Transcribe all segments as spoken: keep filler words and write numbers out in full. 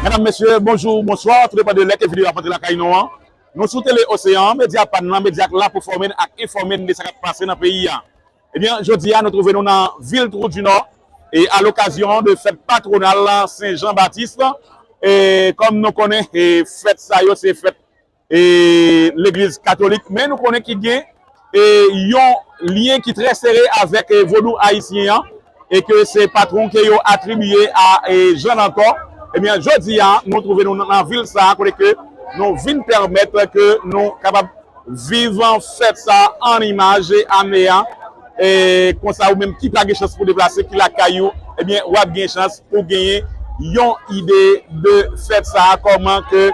Medam, mesye, bonjou, bonswa, tou depann de lè ke videyo a ap antre lakay nou an. Nou sou Tele Oseyan, medya pa n nan, medya k la pou fòme n ak enfòme n de sa k ap pase nan peyi a. Ebyen, jodi a, nou twouve nou nan vil Trou di Nò, e a lokazyon de fèt patwonal Sen Jan Batis, e kòm nou konnen, e fèt sa yo, se fèt e legliz katolik, men nou konnen ki gen e yon lyen ki trè sere avèk e vodou ayisyen an, e ke se patwon ke yo atribye a e Jan Nantò. Ebyen, jodi a, nou twouve nou nan vil sa a, kote ke nou vin pèmèt ke nou kapab viv fèt sa a an imaj e ane a. E konsa, ou menm ki pa gen chans pou deplase, ki lakay ou, ebyen, w ap gen chans pou genyen yon ide de fèt sa a, kòman ke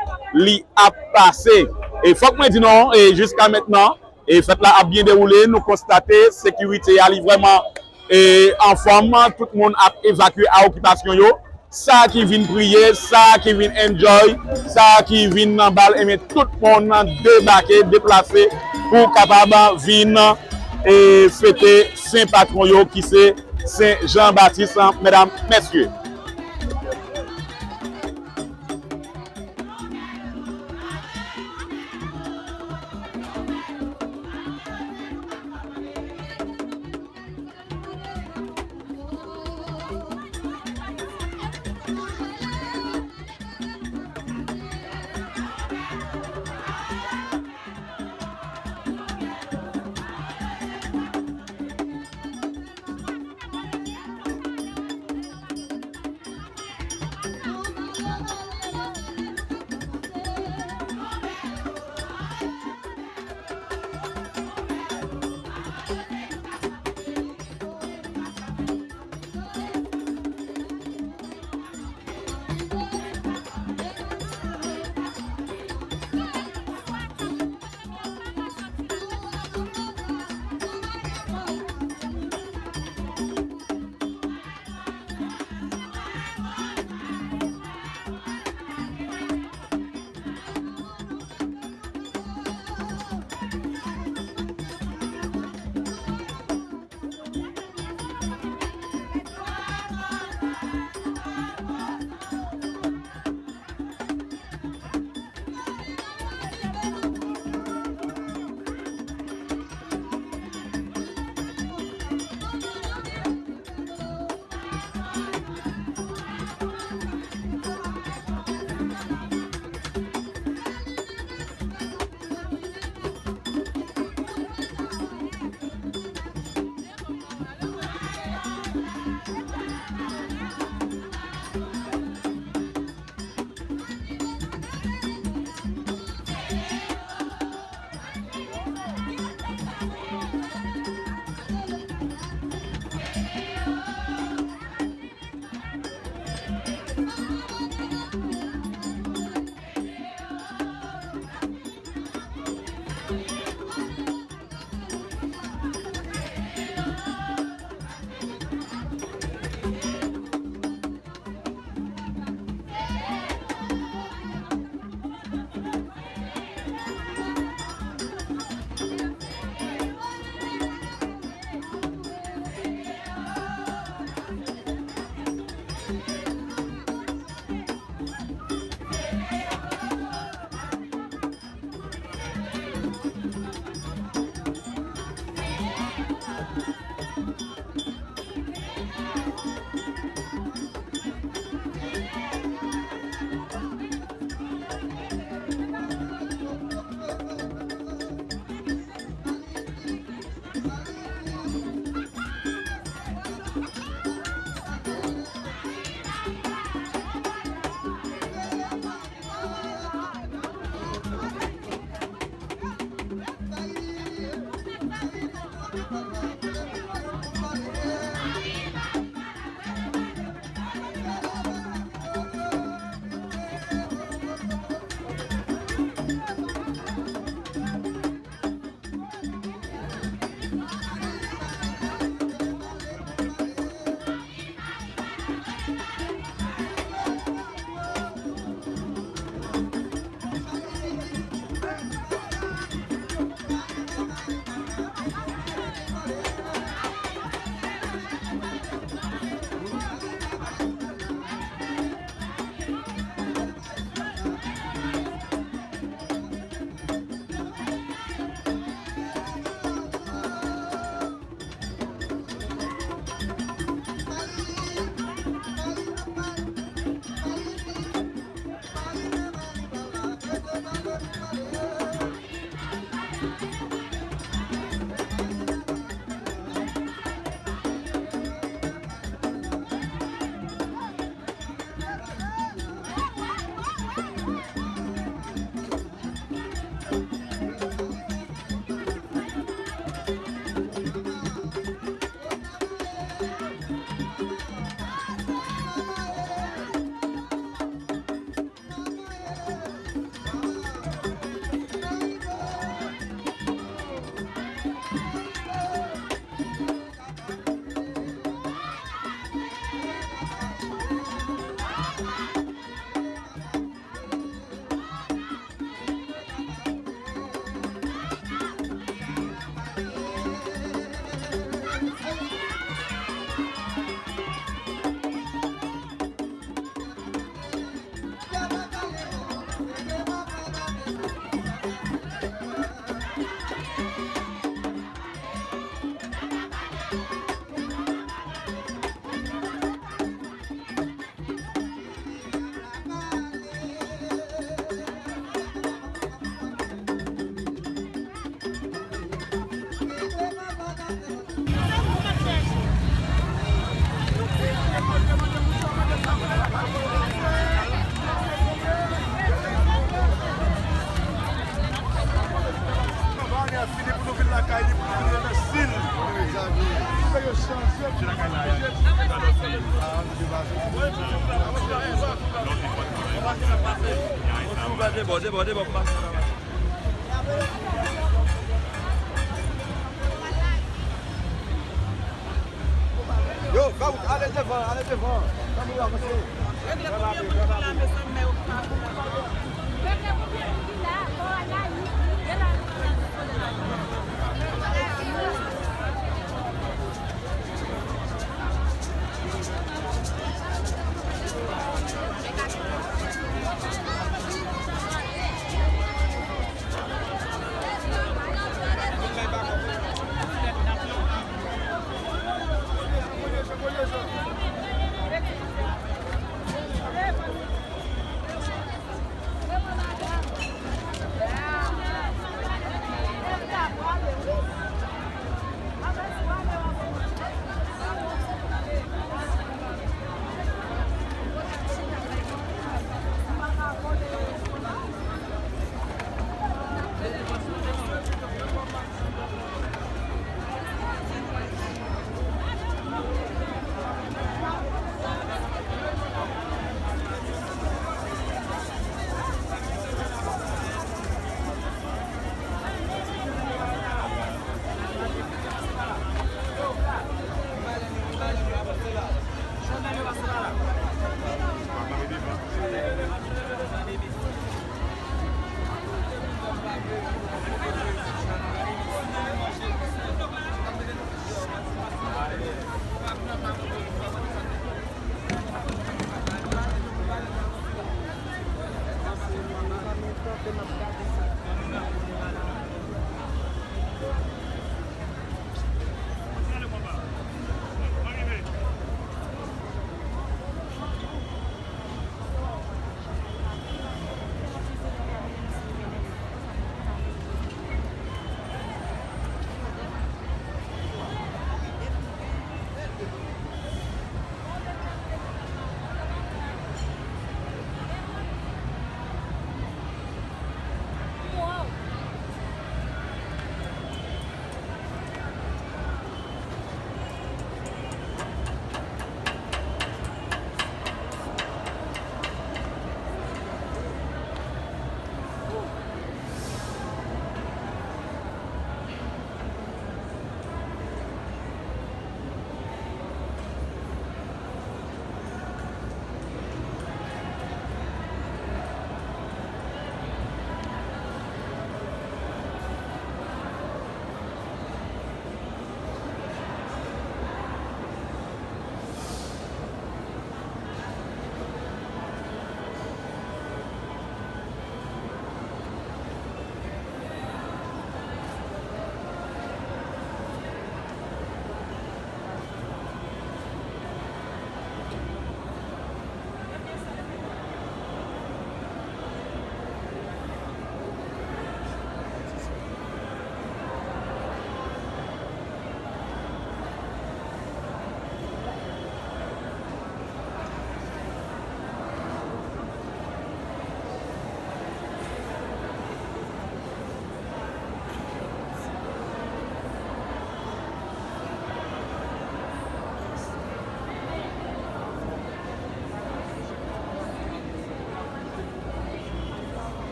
li ap pase. E fòk mwen di nou, e jiska mentnan, e fèt la ap byen dewoule, nou konstate sekirite a, li vrèman, e anfòm, tout moun ap evakye a okipasyon yo. Sa ki vin priye, sa ki vin enjoy, sa ki vin nan bal, ebyen, tout moun debake, deplase pou kapab vin, e fete sen patwon yo ki se Sen Jan Batis, medam, mesye. Debò, debò, debò, debò. Yo, fè wout, ale devan, ale devan. Fè moun yo avanse. Regle konbyen moun ki la, mezanmi, men yo pa. Regle konbyen moun ki la, bon, analiz.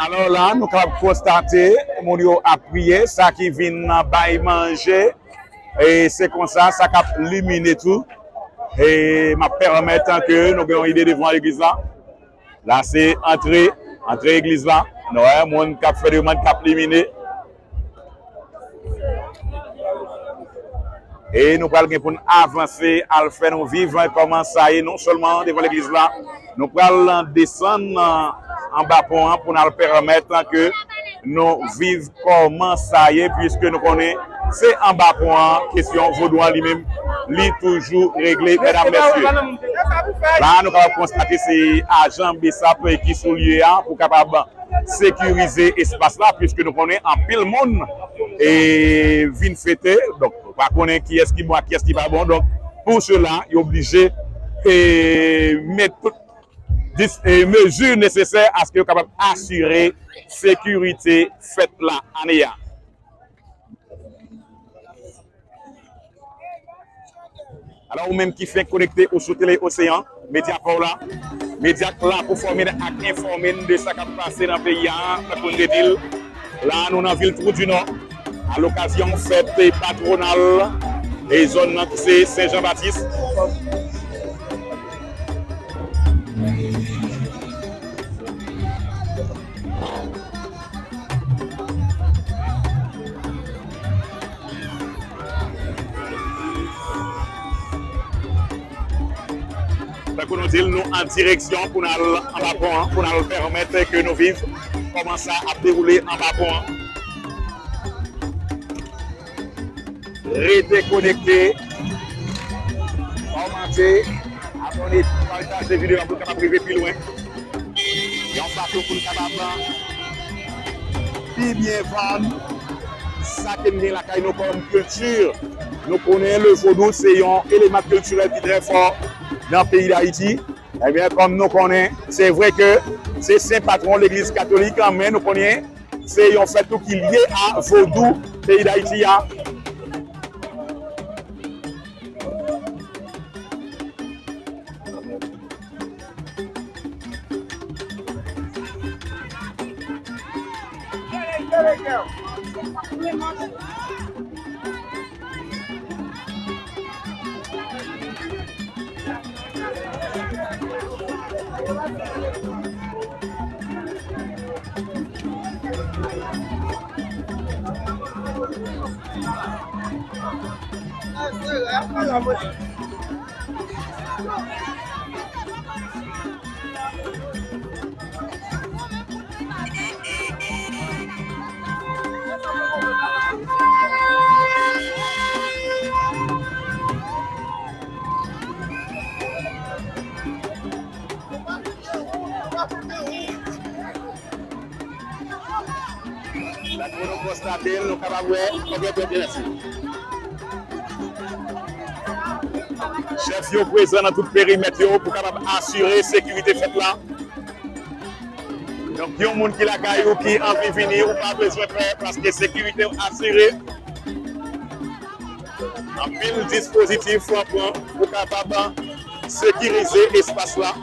Alò la, nou kapab konstate moun yo ap priye, sa ki vin bay manje, e se konsa sa k ap limine tou. E m ap pèmèt ke nou gen yon ide devan legliz la. La se antre, antre legliz la. Nou wè moun k ap fè demann k ap limine. E nou pral gen pou n avanse al fè nou viv kòman sa ye, non sèlman devan legliz la, nou pral desann anba pon an pou n al pèmèt ke nou viv kòman sa ye, piske nou konnen se anba pon an kesyon vodou an li menm, li toujou regle, medam, mesye. La, nou kapab konstate se ajan BSAP ki sou lye a pou kapab sekirize espas la, piske nou konnen anpil moun e vin fete, donk, nou pa konnen kiyès ki bon ak kiyès ki pa bon, donk, pou sela, yo oblije e met tout dis- e mezi nesesè aske yo kapab asire sekirite fèt la ane a. Alò, ou menm ki fenk konekte ou sou Tele Oseyan, medya pa w la, medya k la pou fòme n ak enfòme n de sa k ap pase nan peyi a, tankou n te di l, la nou nan vil Trou di Nò, a lokazyon fèt patwonal e zòn nan ki se Sen Jan Batis. Tankou nou di l, nou an direksyon pou n al anba pon an, pou n al pèmèt ke nou viv kòman sa ap dewoule anba pon an. Rete konekte, kòmante, abòne, pataje videyo a pou l kapab rive pi lwen. Yon fason pou n kapab pi byen vann sa ke n gen lakay nou kòm kilti. Nou konnen le vodou se yon eleman kiltirèl ki trè fò nan peyi Dayiti. Ebyen, kòm nou konnen, se vre ke se sen patwon legliz katolik, men nou konnen se yon fèt tou ki lye a vodou peyi Dayiti a. Tankou nou konstate l, nou kapab wè, ok, ok, ok, mèsi. Chèf yo prezan nan tout perimèt yo pou kapab asire sekirite fèt la. Donk, yon moun ki lakay ou ki anvi vini, ou pa bezwen pè, paske sekirite w asire. Anpil dispozitif w ap pran pou kapab sekirize espas la.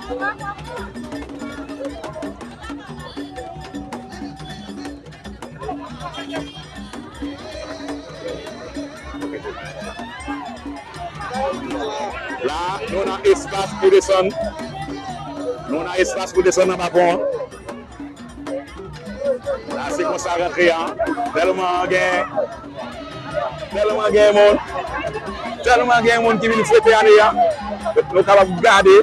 La, nou nan espas pou desann. Nou nan espas pou desann anba pon an. La, se konsa rantre a. Tèlman gen, tèlman gen moun. Tèlman gen moun ki vin fete ane a. Nou kapab gade.